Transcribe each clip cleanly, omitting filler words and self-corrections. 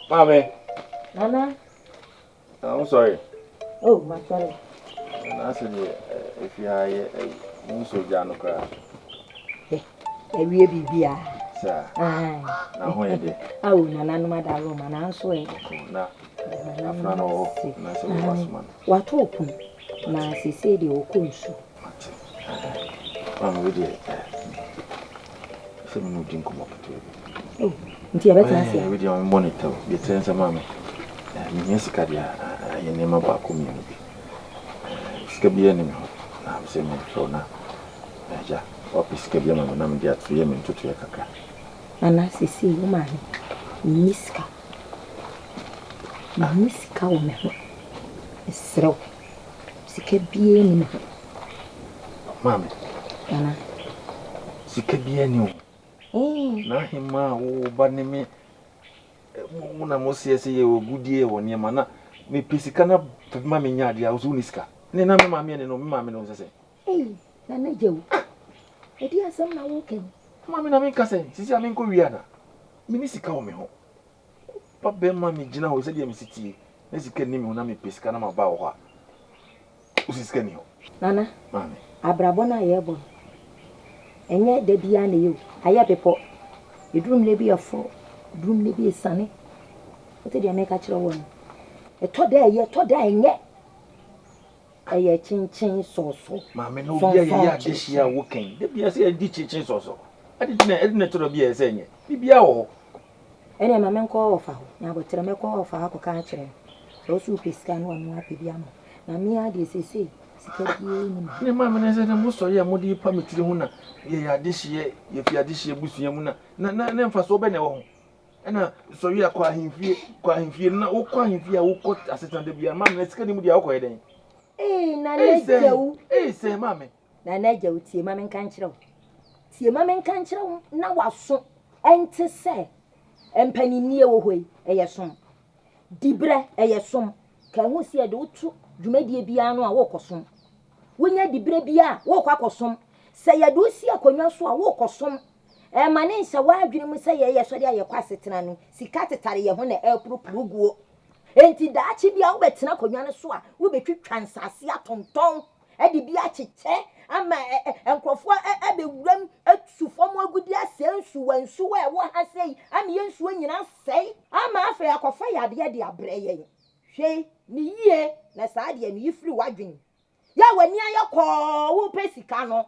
Maame. Nana. Ah, I'm sorry. Oh, ma sorry. Na ase deɛ efi ha yɛ mo nso gya no koraa. Awie biribiara. Saa. Na ho yɛ deɛ. Awo nananom adaworo ma nanso ɛ. Na afra no wɔ hɔ na sɛ wɔba soma no. Wato pon na sese deɛ ɔkɔ nsu. Mate. Maame wo deɛ sɛ me ne wodi nkɔmmɔ ketewa bi. Oh, nti yɛbɛtena ase a? Wo deɛ memmɔ ne tɛw. Deɛ kyerɛ sɛ maame, mehia sika deɛ ayɛ nneɛma baako mmienu bi. Sika biara nni me hɔ. Na mesɛ mefrɛ wo na agya woapɛ sika bi ama me na mede ato yɛ me ntotoeɛ kakra. Nana, seesei wo maame, menni sika. Menni sika wɔ me ho. Mesrɛ wo. Sika biara nni me ho. Maame. Nana. Sika biara nni wo ho. Mm. Na ahemmaa a wo ba ne me mo na mo seɛ sɛ yɛwɔ gudie yɛwɔ nneɛma na mepɛ sika na fa bi ma menyɛ adeɛ a wo so wonni sika. Ne na me maame ɛne no me maame no sɛ sɛ. Ei, Nana Gyawu. Ɛdeɛn asɛm na woreka yi? Maame na menka sɛn? Sisi a menkɔ wie ana? Menni sika wɔ me ho. Ba bɛrima megyina hɔ sɛdeɛ mesi tie na sika nni me ho na mepɛ sika na maba wɔ hɔ a, wosi sika nni hɔ. Nana, Maame. abrabɔ no a yɛrebɔ no, ɛnyɛ da biara na ɛyɛ o. Ayɛ bepɔ. Ɛduru mmerɛ bi ɛforo, ɛduru mmerɛ bi ɛsiane. Wote deɛ mereka kyerɛ woɔ no? Ɛtɔ da a ɛyɛ, ɛtɔ da a ɛnyɛ. Ɛyɛ kyenkyen sɔɔsɔ. Maame na obi a yɛyɛ adehyeɛ a woka yi, da biara sɛ yɛdi kyenkyen sɔɔsɔ. Ade nti na ɛde na ɛtɔ da bi a ɛyɛ sɛ ɛnyɛ. Biribiara wɔ hɔ. Ɛneɛ ma menkɔ ɔfa hɔ. Nya aboterɛ, mɛkɔ ɔfa hɔ akɔka akyerɛ no. Sɛ wo nso wopɛ sika a na ɔno apɛ bi ama wo. Na me ara deɛ seesei sika biara nni me hɔ. Ne maame no sɛ na mosɔre a mode repa me tiri ho na yɛyɛ adehyeɛ, yɛfi adehyeɛ abusua mu na na na na mfasoɔ bɛn na ɛwɔ ho? Ɛna sɔre a kɔ ahemfie, kɔ ahemfie na wokɔ ahemfie a wokɔ asetena da biara maame na sika ni mu deɛ wokɔyɛ dɛn? Ee, Nana Gyawu. Ee sɛ maame. Nana Gyawu tie ma menka nkyerɛ wo. Tie ma menka nkyerɛ wo na w'aso nte sɛ mpaninnie wɔ hɔ yi, ɛyɛ som. Diberɛ, ɛyɛ som. Ka ho sɛ yɛde wo to dwumadie biara ano a, worekɔsom. Wonya diberɛ biara a, worekɔ akɔsom. Sɛ yɛde wo si akonnwa so a, worekɔsom. Ɛmma no nhyɛ w'adwene mu sɛ yɛyɛ sɔre a yɛkɔ asetena no, sika tetare yɛn ho na ɛreporoporo guo. Enti daakye bi a wobɛtena akonnwa no so a, wobɛtwitwa nsase atontɔn de bi akyekyɛ ama nkurɔfoɔ abɛwuram atu fam agudeɛ asɛe nsuwa nsuwa a ɛwɔ ha sei ama yɛn nsuo nyinaa asɛe ama afei akɔfa yadeɛ de abrɛ yɛn. Hwɛ ne yie na saa adeɛ no yi firi w'adwene mu. Yɛ a w'ani ayɛ kɔɔ wopɛ sika no,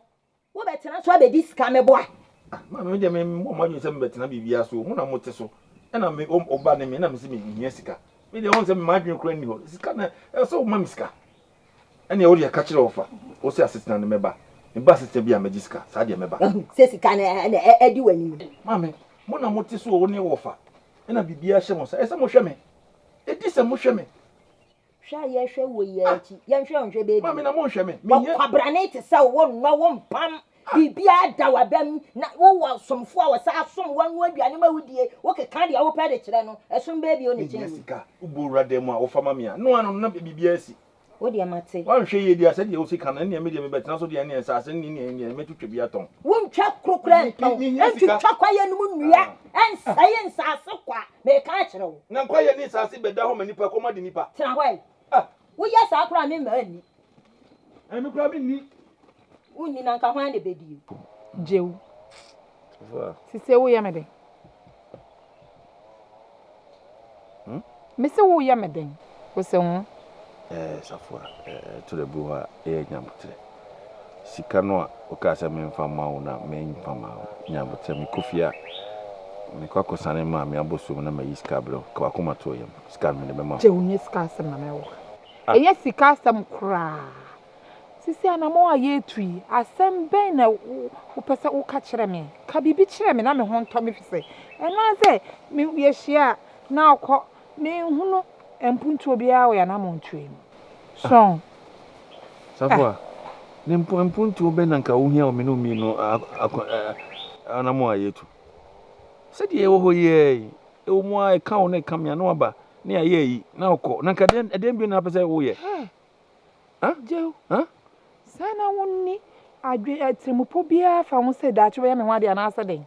wobɛtena so abɛdi sika meboa. Ah, maame me deɛ me mmɔ m'adwene sɛ mebɛtena biribiara so mo na mote so ɛna me ɔba ne me na me sɛ mehia sika me deɛ wɔn sɛ m'adwene koraa nni hɔ sika na ɛsɛ woma me sika Ɛneɛ wo deɛ ka kyerɛ wɔfa wo sɛ asetena no mɛba meba asetena bi a mɛgye sika saa deɛ mɛba. Wahu sɛ sika no na ɛdi w'anim. Maame mo na mote so o wo ne wɔfa ɛna biribiara hyɛ mo nsa ɛsɛ mohwɛ me ɛdi sɛ mohwɛ me. Hwɛ a yɛhwɛ wo yi ara akyi yɛnhwɛ wo nhwɛ baabi. Maame na monhwɛ me mehia. Ɔkwabrane te sɛ wo wonnɔ wo mpam biribiara da w'abam na wowɔ asomfoɔ a wɔsan som wo anoa aduane ma wodie wokeka deɛ wopɛ de kyerɛ no ɛsom baabi o ne Mehia kyɛn yi. sika wobɔ wura dan mu a wofa ma me a noa no na biribiara asi. Wo deɛ mate. Woanhwɛ yie deɛ a, sɛdeɛ wosi ka no, ɛnneɛ me deɛ mebɛtena so deɛ, ɛnneɛ nsaase no ne nea ɛnneɛ mɛtwitwa bi atɔn. Wontwa koro koraa ntɔn, Mehia sika. ntwitwa kwaeɛ no mu nnua, nsɛe nsaase kwa, mereka akyerɛ wo. Na kwaeɛ ne nsaase bɛda hɔ ma nnipa, kɔm ade nnipa. Tena hɔ ɛ. Ah! Woyɛ saa koraa a, meremma anni. Ɛɛ, me koraa menni. Wonni na anka hwan na ɛbɛdie? Gyew. Sise woyɛ me dɛn? Hmm? Mese woyɛ me dɛn? Wose ho. Eh, Safoa, eh, ɛtɔ da bi wɔ hɔ a ɛyɛ nyaboterɛ. Sika no a wokaa sɛ memfa mma wo no a memfa mma wo. Nyaboterɛ, mekɔ fie a, mekɔ akɔsane maame abɔsoɔ mu na mayi sika abrɛ wo. Ka w'akoma to wo yam. Sika no mede bɛma wo. Gyew, nyɛ sika asɛm na mewɔ ka. Ah. Ɛnyɛ sika asɛm koraa. Sisi anammɔn a yɛretu yi, asɛm bɛn na wopɛ sɛ woka kyerɛ me? Ka biribi kyerɛ me na me ho ntɔ me efisɛ ɛno ara sɛ me yɛhyia a na ɔkɔ. Menhunu mpuntuo biara wɔ yɛn anammɔntuo yi mu. So. Safoa, ne mpo mpuntuo bɛn na nka wohia wɔ me ne wo mmienu anammɔn a yɛretu? Sɛdeɛ yɛwɔ hɔ yi ara yi, ɛwɔ mu ara ɛka wo na ɛka me a na waba na yɛayɛ ayi na wokɔ. Na nka ɛdeɛn bio na wopɛ sɛ woyɛ? Hɛ! Gyew, saa na wonni adwen atirimpɔ biara fa ho sɛ daakye wobɛyɛ me ho ade anaasɛ dɛn?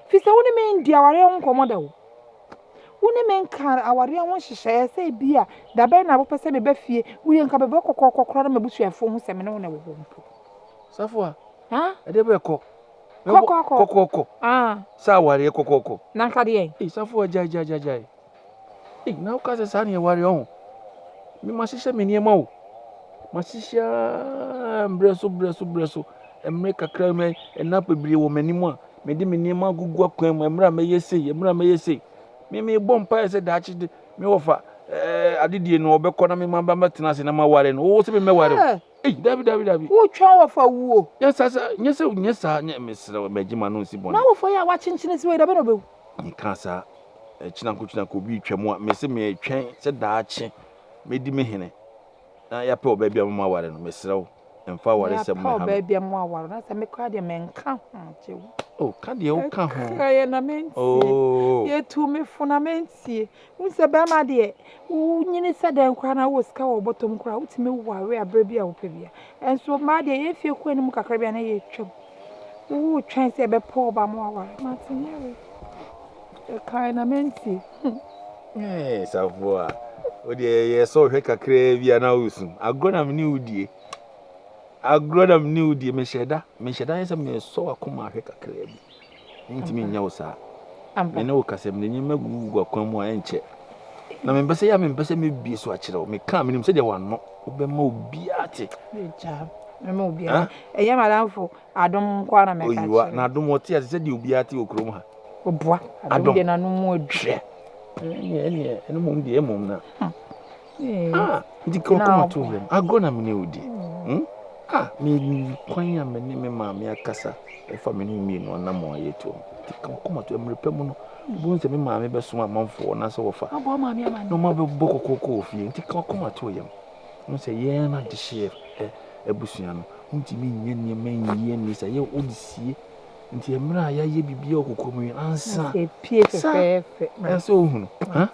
Fi sɛ wo ne me ndi awareɛ ho nkɔmmɔ da o. Wo ne me nkaa awareɛ ho nhyehyɛeɛ sɛ ebia da bɛn na wopɛ sɛ meba fie. Woyɛ nka bɛbɔ kɔkɔɔkɔ koraa na m'abusuafoɔ hu sɛ me ne wo na ɛwɔ hɔ mpo. Safoa, Ha? ɛdeɛ bɛɛ kɔ? Kɔkɔɔkɔ. Kɔkɔɔkɔ. Ah. Sɛ awareɛ kɔkɔɔkɔ. Na nka deɛn? Ei, Safoa, gyae, gyae, gyae, gyae. Ei, na woka sɛ saa na yɛware ɔho. Me mahyehyɛ me nneɛma o. Mahyehyɛ ara mbrɛ so, brɛ so, brɛ so. Mmerɛ kakra mɛ, nna bebree wɔ m'anim a, mede me nneɛma agugu akwan mu. Mmerɛ a mɛyɛ sei, mmerɛ a mɛyɛ sei. Me mebɔ mpaeɛ sɛ daakye de, me wɔfa ɛɛ adedie no ɔbɛkɔ na me ma ba bɛtena ase na maware no. Wo sɛ me mɛware o. Ei, dabi, dabi, dabi. Wotwɛn wɔfa wuo. Nyɛ saa, saa, nyɛ sɛ, nyɛ saa, nyɛ, mesrɛ wo, mɛgye m'ano nsi bɔne. Na wɔfa yi a wakyenkyene si hɔ yi, da bɛn na ɔbɛwu? Menkaa saa. Kyinanko-kyinanko obi retwa mu a, mese meretwɛn sɛ daakye mɛdi me hene na yɛapɛ ɔbaa bi a mama aware no. Mesrɛ wo, mfa awaresɛm Yɛapɛ mmɛha me. ɔbaa bi ama waware no, na sɛ me koraa deɛ menka ho gye wo. Oh, ka deɛ woka ho. Ɛka yɛ na mentie. Oh. Yɛtu me fo na mentie. Wohu sɛ bɛrima deɛ, wonyini sɛ dɛn koraa na wowɔ sika wɔ wo bɔtɔ mu koraa a, wotumi ware aberɛ bi a wopɛ biara. Nso mmaa deɛ, yɛn mfeɛ kɔ anim kakra bi a na yɛretwam. Woretwɛn sɛ yɛbɛpɛ ɔba ma waware. Mate nyɛ wei. Ɛkae na mentie. Hey, Safoa, wo deɛ yɛ sɛ ɔhwɛ kakraa bi a na wosu. Agorɔ na me ne wo die. Agorɔ na me ne wo die. Mehyɛ da, mehyɛ da yɛ sɛ mesɔ w'akoma ahwɛ kakraa bi. Mentumi nyɛ wo saa. Me ne wo kasa, mede nneɛma gugugu akwan mu a ɛnkyɛ. Na mempɛ sɛ yɛ a mempɛ sɛ mebie so akyerɛ wo. Meka a menim sɛdeɛ w'ano wobɛma obiara te. Mɛma obiara. Ɛyɛ madamfo Adom nko ara na mɛka Oyiwa, akyerɛ. na Adom ɔte ase sɛdeɛ obiara te wɔ kurom ha. Ɔboa. Adom deɛ n'ano mu adu. Hwɛ. Ɛneɛ, ɛneɛ, ɛno mmom deɛ mmom na. Ah, nti ka ɔkoma to yam. Agorɔ na mene wo di. Hmm? Ah, me kwan a me ne me maame akasa ɛfa me ne mmienu anam a yɛtu ho. Nti ka ɔkoma to mmerɛ pa mu no. Wobɛhu sɛ me maame bɛsoma amanfoɔ anaasɛ wɔfa. Na ɔma bɛbɔ kɔkɔɔkɔ wɔ fie. Nti ka ɔkoma to yam. Wohu sɛ yɛn adehyeɛ abusua no, wontumi nyɛ nneɛma nyi ani saa, yɛ wode sie. Nti mmerɛ a yɛayɛ biribiara wɔ kokoam yi ansa. Epie fɛfɛɛfɛ. Ɛsɛ ohunu. Ha?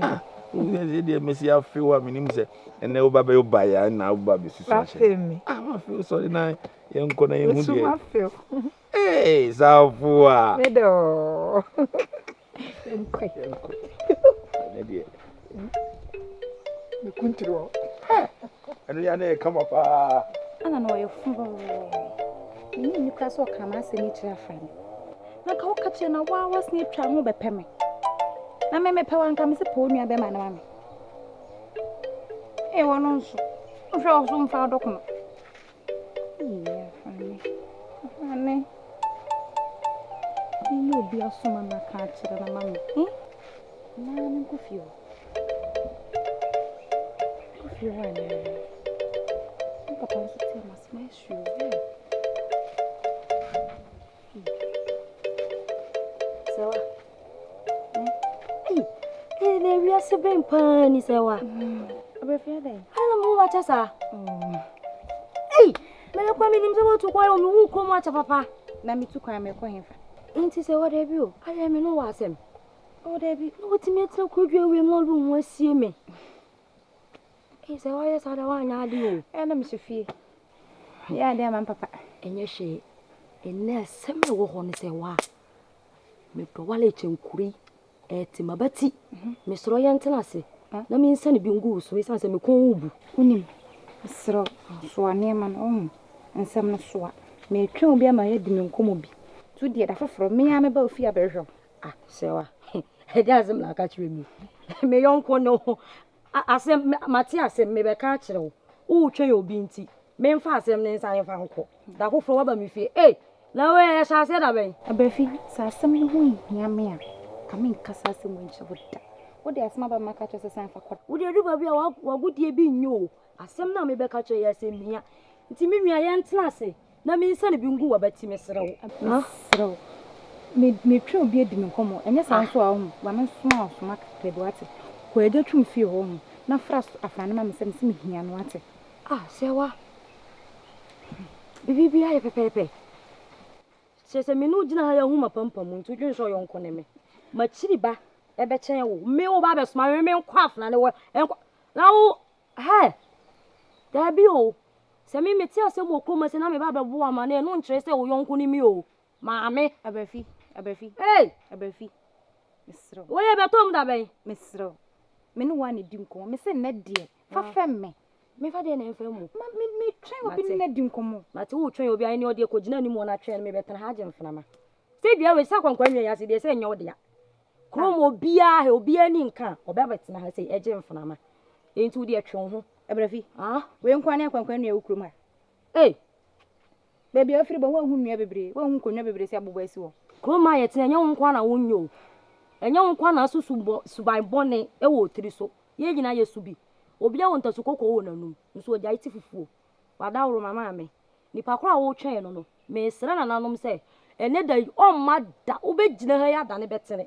Ah, woyɛ deɛ mesi afe wo a menim sɛ ɛnɛ woba bɛyɛ woba yɛ na woba bɛsusu ahyɛ. Ah, mafe wo sɔre na yɛnkɔ na yɛhu deɛ. Ee, Safoa. Me dɔ. Yɛnkɔ. Yɛnkɔ. Ɛnɛ deɛ. Me kuntiri hɔ. Ɛno yɛ na yɛ kama paa. Ana na ɔyɛ fo Menni nni koraa sɛ ɔka m'asɛm yi kyerɛ afra no. Na ka woka kyerɛ na waa wasene atwa ho bɛpɛ me. Na me mepɛ wa nka me sɛ pɛ wo nua bɛma no ma me. Ee wɔno nso. Wohwɛ wo so mfa wodɔkono. Afrane. Menyɛ obi asoma no aka akyerɛ no ma me. Eh? Naa menkɔ fie hɔ. Menkɔ fie hɔ anaa? Me papa nso te ama sɛ mayɛ sure. Sɛwa. Ei, ei, na wiase bɛn paa ni sɛwa. Abɛfia dɛn? Ana mo wakyɛ saa? Ei, mene kwa menim sɛ wotu kwan o, mehu kurom akyɛ papa. Na metu kwan mekɔ hefa? Nti sɛ wɔ daabi o, ayɛ me no wɔ asɛm. O daabi. Na wotumi atena kurodua wiem na wode wo ho asie me. Ei, sɛ woayɛ saa da woanyɛ ade o. Ɛna mehyɛ fie. Yɛ ade ama papa. Ɛnyɛ hwee. Ɛnnɛ asɛm a ɛwɔ hɔ ne sɛ wa medɔ wale kyɛn kuro yi. Ɛte m'abati. Mesrɛ wo yɛntena ase na mensiane bi ngu wo so ɛsiane sɛ me kɔn rebu. Wonim, mesrɛ wo, soa nneɛma no, wohu, nsɛm no soa. Meretwɛn obi ama yɛadi me nkɔmmɔ bi. Nti wo deɛ, da foforɔ, me ara mɛba wo fie abɛhwehwɛ wo. Ah, Sɛwa, ɛdeɛn asɛm na aka kyerɛ me yi? Me yɔnko ne wo. Asɛm, mate asɛm, mebɛka akyerɛ wo. Woretwɛn obi nti, memfa asɛm no nsan mfa nkɔ. Da foforɔ woaba me fie. Ei, na wei ɛhyɛ aseɛ da bɛn? Abrafi, sɛ asɛm no ho nhia me a, ka menka saa asɛm wei nkyerɛ wo da. Wode asɛm aba ma maka akyerɛ wo sɛ san fa kɔ. Wode adu baabi a w'agodie bi nyɛ o. Asɛm no a mebɛka kyerɛ yɛ asɛm hia. Nti me nua yɛntena ase na mensiane bi ngu w'abati mesrɛ wo. Mesrɛ wo, metwe obi adi me nkɔmmɔ, ɛnyɛ saa nso a wohu, ma mensoma wo soma kakra bi wate. Kɔ agya twum fie hɔ wohu, na fra afrane ma me sɛ mese mehia no wate. Ah, Sɛwa, biribiara yɛ pɛpɛɛpɛ. Kyerɛ sɛ me ne wo gyina ha yi ahu m'apampam nti wodwene sɛ ɔyɔnko ne me. M'akyiri ba ɛbɛkyɛn wo. Me wo ba abɛsoma me, menkɔ afena ne wɔ nkɔ. Na wo, hɛ, daabi o. Sɛ me mete asɛm wɔ kurom ase na me ba bɛbɔ wo amane ɛno nkyerɛ sɛ wo yɔnko ne me o. Maame. Abrafi, Abrafi. Hey! Abrafi. Mesrɛ wo. Wei ɛbɛtɔ mu da bɛn? Mesrɛ wo. Me ne wo a na ɛdi nkɔmmɔ. Mese nnɛ deɛ, fa fɛm me. Memfa deɛ na ɛmfɛm wo. Ma me metwɛn obi ne no adi nkɔmmɔ. Mate woretwɛn obi a ɛne ɔdeɛ kɔgyina anim hɔ na twɛn no mebɛtena ha agye mframa. Sɛ dua wei sɛ akwankwa nnua yi ase deɛ sɛ ɛnyɛ wo dea. Kurom obiara hɛ obiara ani nka a ɔbɛbɛtena ha sei ɛgye mframa. Enti wo deɛ twe wo ho. Abrafi, Ah? wei nko ara ne akwankwa nnua wɔ kurom ha? Ei! Baabi a wofiri ba, woanhu nnua bebree, woanhu nkonnwa bebree sɛ abobɔ asi hɔ. Kurom a yɛtena, ɛnyɛ wo nko ara na wonyɛ o. Ɛnyɛ wo nko ara na aso suban bɔne wɔ wo tiri so. Yɛn nyinaa yɛsu bi. Obiara wɔ ntasu kɔkɔɔ wɔ n'anum, nso ogyae te fufuo. W'adaworo ma maame. Nipa korɔ a woretwɛn no no, mesrɛ nananom sɛ, ɛnnɛ da yi, ɔmma da wobɛgyina ha yi adane bɛtene.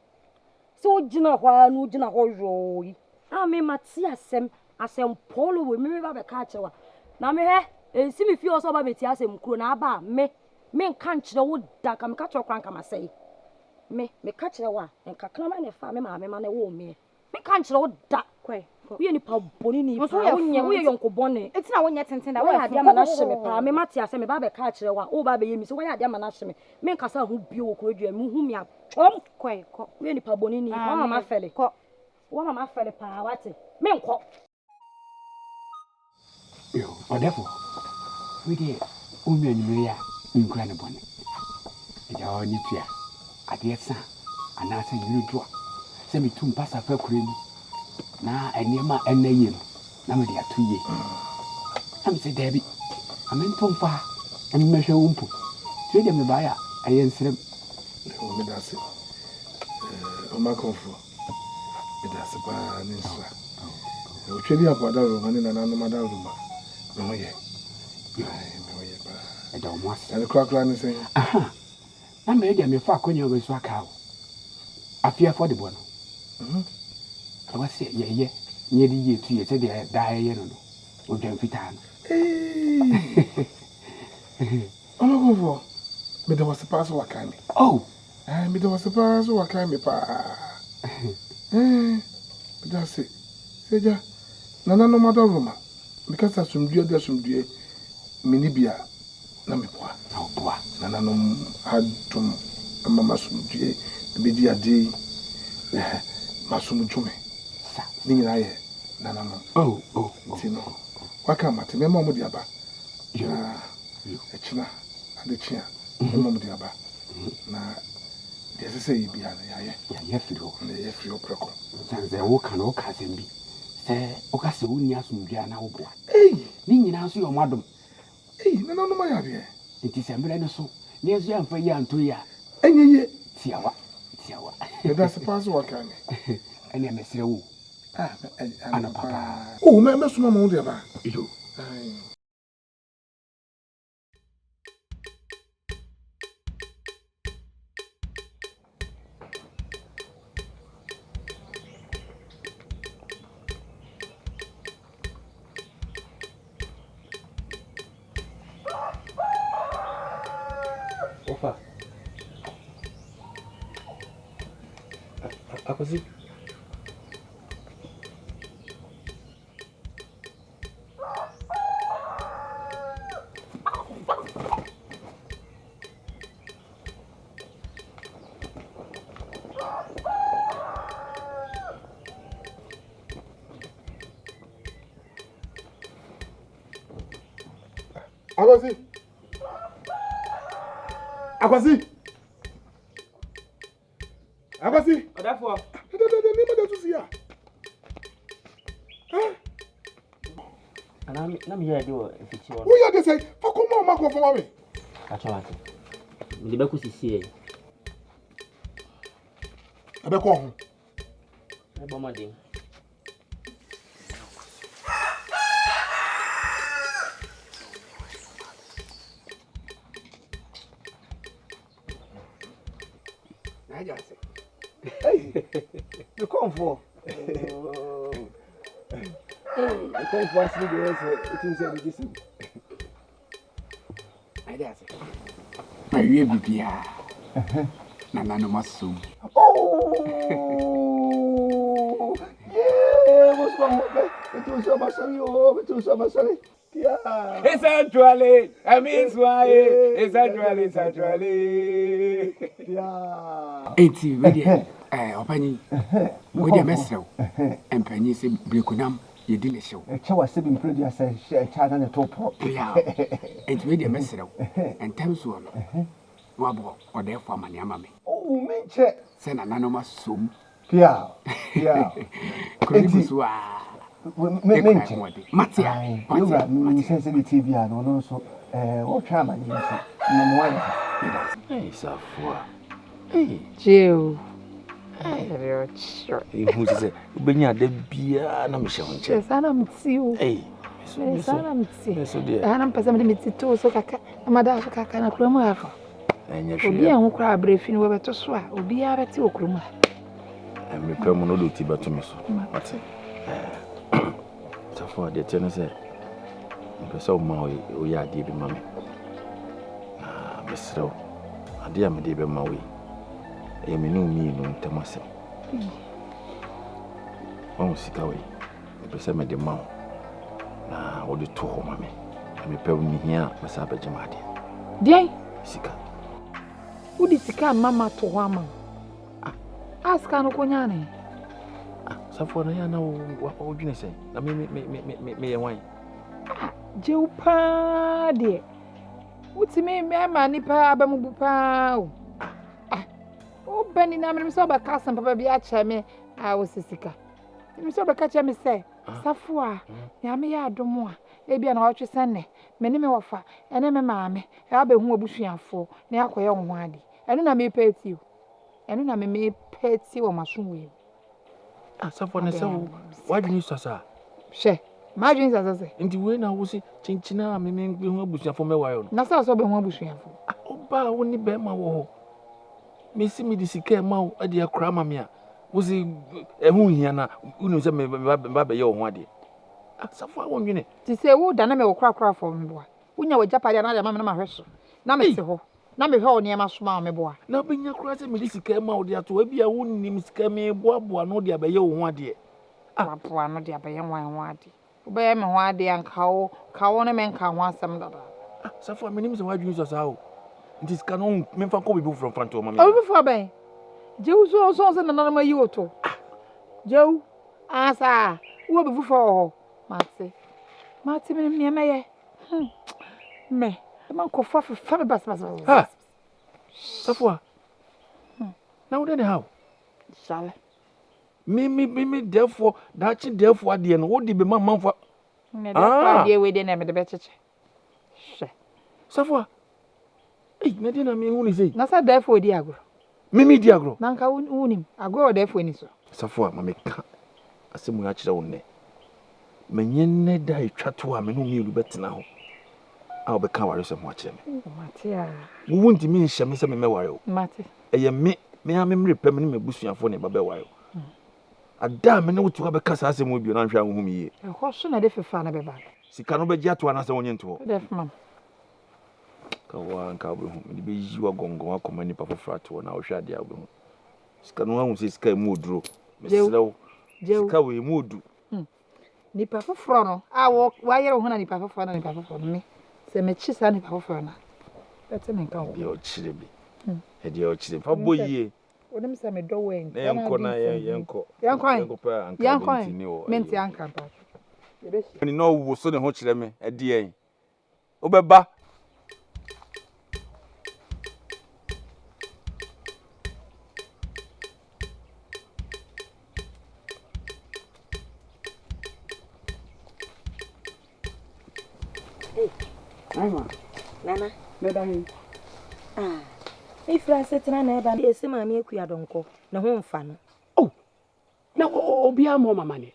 Sɛ wogyina hɔ ara na wogyina hɔ yɔɔ yi, a me mate asɛm, asɛm pɔɔlɔ wei, me meba bɛka akyerɛ wo a, na mehwɛ, ɛnsi me fie hɔ sɛ woba bɛtie asɛm kuro na aba a, me, menka nkyerɛ wo da, nka meka kyerɛ wo koraa nka masɛe. Me, meka kyerɛ wo a, nka kraman na ɛfaa me maame ma no woo meɛ. Menka nkyerɛ wo da. Kɔe, kɔ. Woyɛ nipa bɔne ni Nso paa, woyɛ wonyɛ, fo. woyɛ yɔnko bɔne. Eti na wonyɛ tenten da, Woayɛ woyɛ adeɛ fo. ama no ahye me paa, me mate asɛ meba abɛka akyerɛ wo a, woreba abɛyɛ me sei, woayɛ adeɛ ama no ahye me. Menkasa ho bio wɔ kuro dua mu, wohu me a, twam! Kɔe, kɔ. Woyɛ nipa bɔne ni paa, Ah, woama meyɛ, mafɛle. kɔ. Woama mafɛle paa, woate. Menkɔ. Yo, ɔdɛfo, wei deɛ wonwie anwummere yi a menkura no bɔne. Agya hɔ ne tua, adeɛ sa anaasɛ nwunu dwo a, sɛ metu mpasa fa kuro mu na nneɛma a ɛnna yie no na mede ato yie. Na mesɛ daabi, ma mento mfa ha na memmɛhwɛ wo mpo. Nti wei deɛ mebaeɛ a ɛyɛ nsrɛm. Yo, meda ase. Eh, ɔmakomfo. Meda ase paa ne nsra. Otwa bi apo adaworoma ne nananom adaworoma. Me ho yɛ. Me ho yɛ paa. Ɛda wɔn ase. Na ne korakora ne sɛn? Aha, na me deɛ mefa akonnwa wei so aka o. Afe afɔdebɔ no, ɛwɔ sɛ yɛyɛ na yɛde yie tu yɛ sɛdeɛ daa yɛyɛ no no, odwan fitaa no. Eii! Ɔmakomfoɔ, meda wo ase paa sɛ woakae me. Oh! Ɛɛ, meda wo ase paa sɛ woakae me paa. Ɛɛ, meda ase. Sɛ agya, nananom adaworoma, meka sɛ asomdwoeɛ de asomdwoeɛ, menni bi a, na meboa. Na woboa. Nananom adom ama m'asomdwoeɛ abɛdi adeɛ yi, na m'asom dwo me. Sa. Ne nyinaa yɛ nananom. Oh, oh, oh. Nti no, woaka a mate, mɛma wɔde aba. Yo, Na yo. ɛkyena ade kye a, mɛma wɔde aba. Na deɛ ɛsɛ sɛ yɛyɛ biara no, yɛayɛ. Yɛayɛ afiri hɔ. Na yɛayɛ afiri hɔ prɛko. Ɛsiane sɛ woka no, woka asɛm bi sɛ woka sɛ wonni asomdwoeɛ a na woboa. Ei! Ne nyinaa nso yɛ wɔn adom. Ei, nananom ayɛ adeɛ. Enti sɛ mmerɛ no so na yɛn nso yɛamfa yie anto yie a. Ɛnyɛ yie. Tiawa, tiawa. Meda ase paa sɛ woakae me. Ɛnneɛ mesrɛ wo o. Ah, anɔpa paa. Oh, mɛsoma ma wode aba. Yo. Ae. Opa. Akwasi. Akwasi. Akwasi. Akwasi. Ɔdɛfoɔ. Dɛdɛdɛdɛ nneɛma da so si a. Anaa na meyɛ ade wɔ mfikyi hɔ. Woyɛ ade sɛ fa kɔma ɔma kɔfɔ ma me. Atwa wate. Mede bɛkɔ sisi ɛ. Ɛbɛkɔ ho. Mɛbɔ mmɔden. N'agya ase. Me kɔnfoɔ. Me kɔnfoɔ ase deɛ sɛ ɛtumi sɛ ɛde gye sɛm. N'agya ase. Mawie biribiara. Nananom asom. Oh! Yeah! Wosoma ho pɛ. Metu so abasɔre o, metu so abasɔre. Esantuale, amiswae, esantuale, esantuale. Enti wei deɛ. Ɛɛ ɔpanyin, wo deɛ mɛsrɛ wo, mpanyin sɛ brekunam yɛdi ne hyew. Ɛkyɛ wɔ sɛ bi mpere duasa ɛkyɛ ana ne to porɔ. Pia, nti wei deɛ mɛsrɛ wo, ntɛm soɔ no, na wabɔ ɔdɛɛfoɔ amaneɛ ama me. Oh, menkyɛ. Sɛ nananom asom. Pia, pia. Kuro no gu so aa. Me me nkyɛ. Mate a, mate, Yɛwura, menim sɛ sɛdeɛ ɛteɛ biara no, ɔno nso, ɛɛ, ɔretwɛn amaneɛ nti, na mo ayɛ ha. Ei, Safoa. Ei. Gye o. Ɛdeɛ ɔkyerɛ. Ehu sɛ sɛ wobɛnya da biara na mehyɛ wo nkyɛn. Saa na mete o. Ei. Saa na mete. Me so deɛ. Ɛha na mepɛ sɛ mede me ti to so kakra na mada so kakra na kurom ha fo. Ɛnyɛ hwee. Obi a ho koraa abrɛ fi no wɔbɛto so a obiara bɛte wɔ kurom ha. Mmerɛ mu no wode wo ti bɛto me so. Wate? Safo a deɛ ɛteɛ ne sɛ mepɛ sɛ woma woyɛ adeɛ bi ma me. Na mesrɛ wo, adeɛ a mede bɛma wo yi, ɛyɛ me ne wo mmienu ntam asɛm. Wahu sika wei, mepɛ sɛ mede ma wo na wode to hɔ ma me. Na mepɛ mehia a mɛsan abɛgye m'adeɛ. Deɛn? Sika. Wode sika ama mato hɔ ama wo. Ah, a sika no kɔnyaa ne he? Ah, Safoa na yɛ na wodwene sɛn? Na me me me me meyɛ hwan? Ah, gyew paa deɛ. Wotumi ma nipa aba mu bu paa o. Ah, wobɛni na menim sɛ wobɛka asɛm papa bi akyerɛ me a wosɛ sika. Menim sɛ wobɛka kyerɛ me sɛ Safoa, Nyame yɛ adom a, ebia na wɔtwe sɛ nnɛ, me ne me wɔfa ne me maame abɛhu w'abusuafoɔ na yɛakɔyɛ wo ho ade. Ɛno na mepɛ atie o. Ɛno na me mepɛ atie wɔ m'aso wei mu. Asafo ne sɛ wo w'adwene sua saa. Hwɛ, m'adwene sua sɛ. Nti wei na wo se kyenkyena a me mehu abusuafo mɛware no. Na sɛ ɔsɛ ɔbɛhu abusuafo. Ah, ɔbaa wo ne bɛrima wɔ hɔ. Mesi mede sika ɛma wo de akora ama me a, wo se ɛho nhia na wonim sɛ meba bɛyɛ wo ho adeɛ. Asafo a wonnwene. Te sɛ wo dane me wo korakorafoɔ meboa. Wonya w'agyapadeɛ anaa de ama me na mahwɛ so. Na mete hɔ. Na mehwɛ wo nneɛma so ma wo meboa. Na wobɛnya koraa sɛ mede sika ma wo de ato hɔ. Ebia wonnim sika meboaboa ano de abɛyɛ wo ho adeɛ. Ah. Boaboa ano de abɛyɛ hwan ho adeɛ? Wobɛyɛ me ho adeɛ a nka wo nka wo ne me nka ho asɛm dada. Ah, Safoa, menim sɛ w'adwene sua saa o. Nti sika no memfa nkɔ baabi foforɔ mfa nto hɔ ma me. Obi foforɔ bɛn? Gyewu so so sɛ nananom ayi wo to. Ah. Gyewu, ah saa, wowɔ obi foforɔ wɔ hɔ. Mate, mate menim nea mɛyɛ. Hmm. Me, ɛma nkurɔfoɔ afefa me basabasa. Ha! Safoa, hmm. na wo dɛn ne ha o? Sale. Me me me me dɛfoɔ daakye dɛfoɔ adeɛ no wode bɛma amanfoɔ. Ne dɛfoɔ ah. adeɛ wei deɛ na mede bɛkyekyɛ. Hwɛ. Safoa, ei na deɛ na mehu ne sei. Na sɛ dɛfoɔ di agorɔ. Me me di agorɔ. Na nka wonim agorɔ wɔ dɛfoɔ ani so. Safoa ma meka asɛm yi akyerɛ wo nnɛ. Manyɛ nnɛ da a ɛtwa to a me ne wo mmienu bɛtena hɔ a wobɛka awaresɛm ho akyerɛ me. Mate a. Wo wontumi nhyɛ me sɛ memmɛware wo. Mate. Ɛyɛ me, me ara me mmerɛ pɛ me ne m'abusuafoɔ na ɛba bɛware wo. Ada a me ne wo te hɔ abɛka saa asɛm yi bio no anhwɛ a wonhu me yie. Ɛhɔ so na ɛde fefa no bɛba. Sika no wobɛgye ato anaasɛ wonnye nto hɔ? Wode fema me. Ka wo ara nka wobɛhu. Mede bɛyi wo agɔngɔn akɔma nnipa foforɔ ato hɔ na wohwɛ adeɛ a wobɛhu. Sika no woahu sɛ sika emu oduro. Mesrɛ wo. Sika wei emu odu. Hmm. Nipa foforɔ no a wayere wo ho na nipa foforɔ na nipa foforɔ no me sɛ mekye saa nipa foforɔ no a bɛte me nka wɔ. Deɛ ɔkyerɛ bi. Hmm. Ɛdeɛ ɔkyerɛ bi. Fa bɔ yie. Wonim sɛ medɔ wo ɛnti. Na yɛnkɔ na yɛnkɔ. Yɛnkɔ ɛ. Yɛnkɔ pɛ anka Yɛnkɔ ɛ. bɛnti ne wɔ. Mente anka mpaatwo. Yɛbɛhyia. Na ɔwoso ne ho kyerɛ me ɛdeɛn. Wobɛba. Hey. Mama. Nana. Meda he. Ah. Mefiri asetena na ɛba. Ese maame akua dɔnkɔ. Ne ho mfa no. Oh. Na obiara mmɔ mama ne.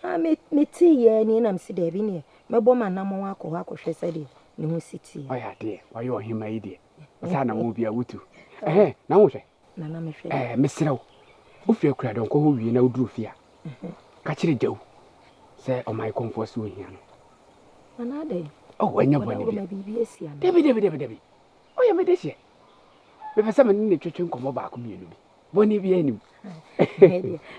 Ah, me metee yɛ ni na mesi daabi neɛ mɛbɔ m'anammɔn akɔ hɔ akɔhwɛ sɛdeɛ ne ho si teɛ. Ɔyɛ adeɛ, wayɛ ɔhemma yi deɛ. Ɔsɛ anammɔn bi a wotu. Ɛhɛn, na wohwɛ. Nana mehwɛ. Ɛɛ, mesrɛ wo, wofiri Akuradɔnkɔ hɔ wie na woduru fie a, ka kyerɛ Gyawu sɛ ɔman kɔmfoɔ se ohia no. Nana adɛn? Oh, ɛnyɛ bɔne bi. Biribi asi ana? Dabi, dabi, dabi, dabi. Ɔyɛ me dehyeɛ. Mepɛ sɛ me ne no twetwe nkɔmmɔ baako mmienu bi. Bɔne biara nni mu.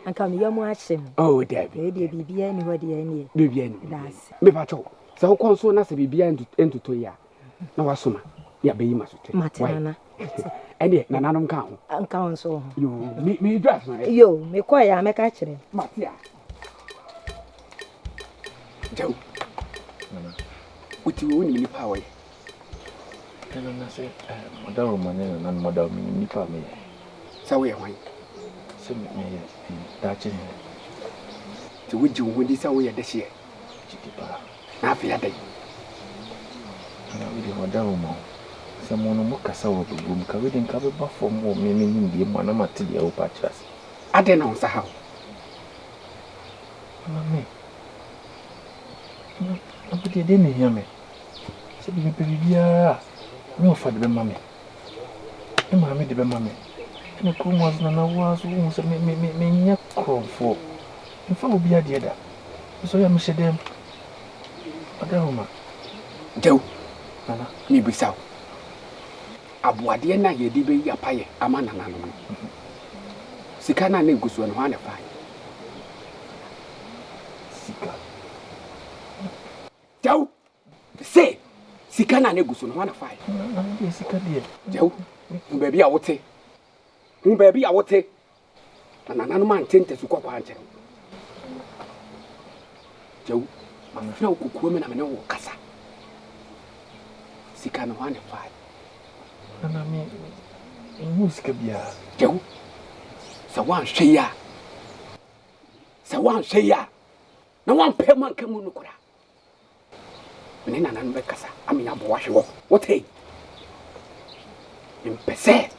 Anka me yam ahye me. Oh, dabi. Wei deɛ biribiara nni hɔ deɛ ɛneɛ. Biribiara nni hɔ. Daase. Mepa kyɛw, sɛ wokɔ nso na sɛ biribiara ntotɔ yi a, na wasoma ne abɛyi ma so te. Mate nana. Ɛndeɛ nananom nka ho. Nka wo nso ho. Yoo, me me dwa asomaeɛ. Yoo, mekɔeɛ a mɛka akyerɛ. Mate a. Gyaw. Nana. Wote wei wonim nipa a wɔyɛ. Nana sɛ ɔdawuruma ne nananom ɔdawuruma menim nipa a meyɛ. Sɛ woyɛ hwan? Sɛ meyɛ daakye hene. Nti wogye wo ho di sɛ woyɛ dehyeɛ? Megye di paa. Na afei adɛn? Nana wei deɛ ɔdawuruma o. Sɛ mo no mokasa wɔ baguam ka wei deɛ nka bɛba fam wɔ me me nimdeɛ mu a na mate deɛ wopɛ akyerɛ ase. Adɛn na wo nsa ha wo? Nana me Na na me deɛ, deɛn na ɛhia me? Sɛ mepɛ biribiara a, me wɔfa de bɛma me. Me maame de bɛma me. Ɛna kurom ha nso, Nana, wo ara nso wohu sɛ me me me menyɛ korɔmfoɔ. Memfa obi adeɛ da. Mesɔre a mehyɛ dɛm. Ɔdawuruma. Gyau, Nana. Mebisa wo, aboadeɛ no a yɛde bɛyi apayɛ ama nananom no, sika no a na ɛgu soɔ no, hwan na ɛfaeɛ? Sika. Gyaw! Se sika no a na egu so no, hwan na fae? Na me deɛ sika deɛ. Gyaw! Hu baabi a wote. Hu baabi a wote. Na nananom ante ntasu kɔkɔɔ ankyerɛ wo. Gyaw! Mafrɛ wo kokoam na me ne wo rekasa. Sika no, hwan na ɛfae? Nana me, menhuu sika biara. Gyaw! Sɛ woanhwɛ yie a, Sɛ woanhwɛ yie a, na woampɛ mu anka mu nokorɛ a, me ne nana no bɛkasa ama yɛabɔ wo ahwe hɔ. Wote? Mempɛ sɛ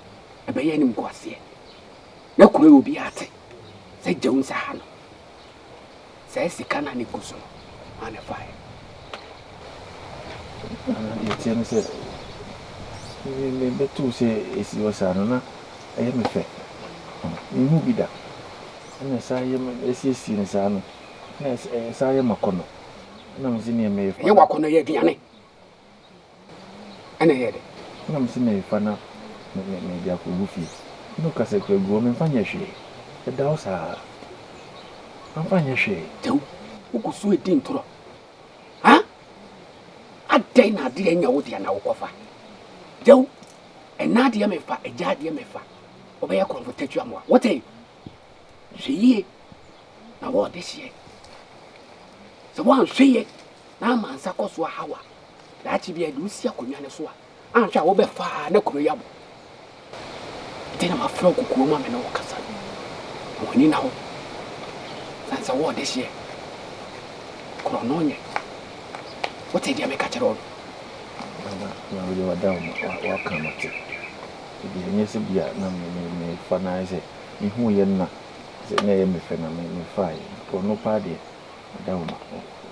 ɛbɛyɛ animguaseɛ na kuro yi obiara te sɛ gya wo nsa ha no. Saa sika no a na ɛgu so no, hwan na ɛfaeɛ? Nana, deɛ ɛteɛ ne sɛ, mebɛtoo sɛ ɛsi hɔ saa no, na ɛyɛ me fɛ. Menhuu bi da. Ɛna ɛsan yɛ me, ɛsiesie no saa no, na ɛsan yɛ m'akɔnnɔ. Ɛna mese neɛ merefa. Ɛyɛ w'akɔnnɔ, ɛyɛ aduane. Ɛna ɛyɛ dɛ. Ɛna mese merefa na mede akɔgu fie. Ɛna ɔka sɛ kura gu hɔ, memfa nyɛ hwee. Ɛda hɔ saa. Mamfa nyɛ hwee. Tew, wogu so redi ntorɔ. Ha? Adɛn na adeɛ nyɛ wo dea na wokɔfa? Tew, ɛna adeɛ mefa, agya adeɛ mefa. Wobɛyɛ korɔmfo tatuamoa. Wote? Hwɛ yie na wɔɔde hyeɛ. Sɛ woanhwɛ yie na ama nsa kɔ so ahaw a, daakye bi a ɛde wo si akonnwa no so a, anhwɛ a wobɛfa a na kuro yi abɔ. Nti na mafrɛ wo kokoa mu a me ne wo kasa no. Ma w'ani nna hɔ. Sane sɛ wɔɔde hyeɛ. Korɔno nyɛ. Wote deɛ meka kyerɛ wo no? Nana, na wode wada wo ma waka mate. Ebi ɛnyɛ sɛ bi a na me me mefa na ayɛ sɛ mehu yɛ no na sɛ na ɛyɛ me fɛ na me mefaeɛ. Korɔno paa deɛ wada wo ma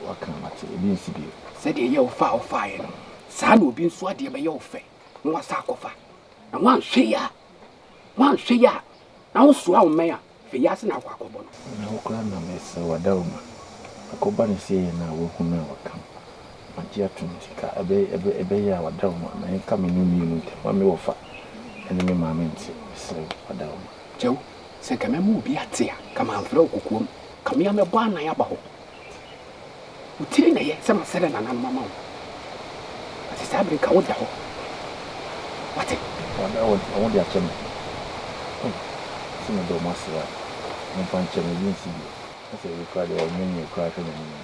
waka mate. Ebi nsi bio. Sɛdeɛ ɛyɛ wo fɛ a wofaeɛ no, saa na obi nso adeɛ bɛyɛ wo fɛ na wasan akɔfa. Na woanhwɛ yie a, woanhwɛ yie a, na wosoa wo mmɛn a, fɛ yi ase na akɔ akɔbɔ no. Na wo koraa na mesrɛ wo adaworoma, akɔba no sei na woahu no a waka no, magye atom nti ka ɛbɛyɛ a w'adaworoma ma ɛnka me ne wo mmienu ntam, ma me wɔfa ne me maame nte, mesrɛ wo w'adaworoma. Kyɛw, sɛ nka mɛma obi ate a, nka mamfrɛ wo kokoam, nka me ara mɛbɔ anan aba hɔ. Wo tiri na ɛyɛ sɛ masrɛ nananom ama wo. Ate saa bere nka woda hɔ. Wate? Wɔn de akyɛ me. Oh, sɛ meda wɔn ase a, wɔmfa nkyɛ me, ebi nsi bio. Na sɛ wei koraa deɛ ɔnwenwee koraa hwɛ n'anim no.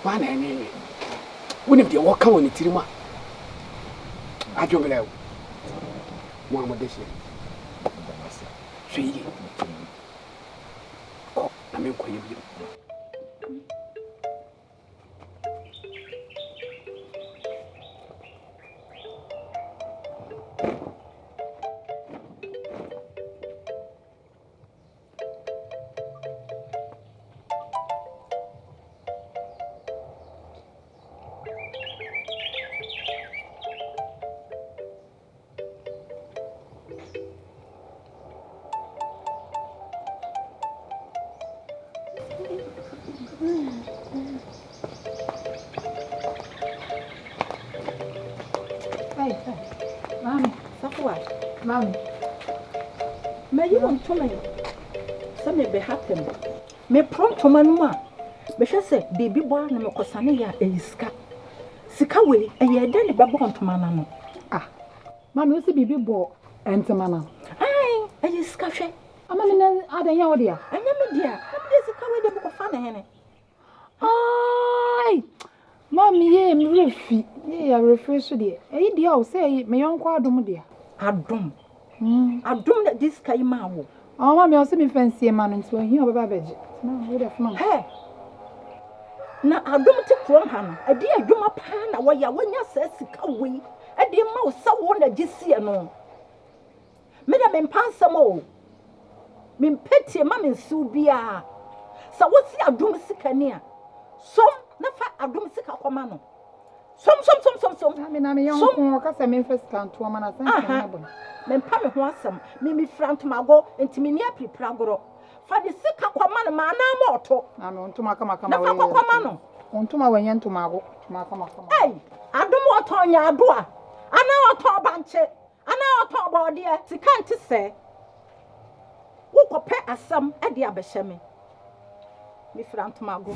Hwan na ɛnwenwee? Wonim deɛ wɔka wɔ ne tirim a? Adwemmerɛw. Mo a mode hyeɛ. Meda mo ase. Hwɛ yie. Kɔ na menkɔyɛ bio. Maame, Safoa, maame, mayi wo ntoma yi sɛ mebɛhata mu. Meporo ntoma no mu a, mehwɛ sɛ biribi bɔ a na mekɔsane yɛ a, ɛyɛ sika. Sika wei, ɛyɛɛ dɛn na ɛbɛbɔɔ ntoma no ano? Ah, maame, wo se biribi bɔɔ. Ɛntema no. Ae, ɛyɛ sika hwɛ. Ama me na adɛn nyɛ wo dea? Ɛnyɛ me dea. Na mede sika wei de mekɔfa ne hene. Ae, maame yee me werɛ fi. Yee awerɛfiri so deɛ. Ɛyi deɛ o, sɛ ɛyi me yɔnko adom dea. Adom. Adom na ɛde sika yi maa wo. Ɔɔ maame ɔse memfa nsie ma no nti ohia ɔbɛba abɛgye. Nti maame wo deɛ foma me. Hɛ! Na adom te kurom ha no, ɛdeɛn adwuma paa na wɔyɛ a wɔanya saa sika wei de ma wo sɛ wo na gye sie no? Me deɛ mempɛ asɛm o. Mempɛ tie ma mensew biara. Sɛ wose adom sika ni a, som na fa adom sika kɔma no. Som som som som som. Na me na me yɔnko ɔka sɛ memfa sika nto ɔma no asɛm sɛ nyɛ bɔne. Mempɛ me ho asɛm. Me mefira ntomago nti menni apiripira agorɔ. Fa ne sika kɔma no ma anaa ma ɔto. Na me ntoma kama kama Na fa kɔkɔma no. Ntoma wɔnyɛ ntomago. Ntoma kama kama. Ei, adom ɔtɔn nyaadoa anaa ɔtɔn bankye anaa ɔtɔn bɔɔdeɛ. Sika nte sɛɛ. Wokɔpɛ asɛm de abɛhyɛ me. Mefira ntomago.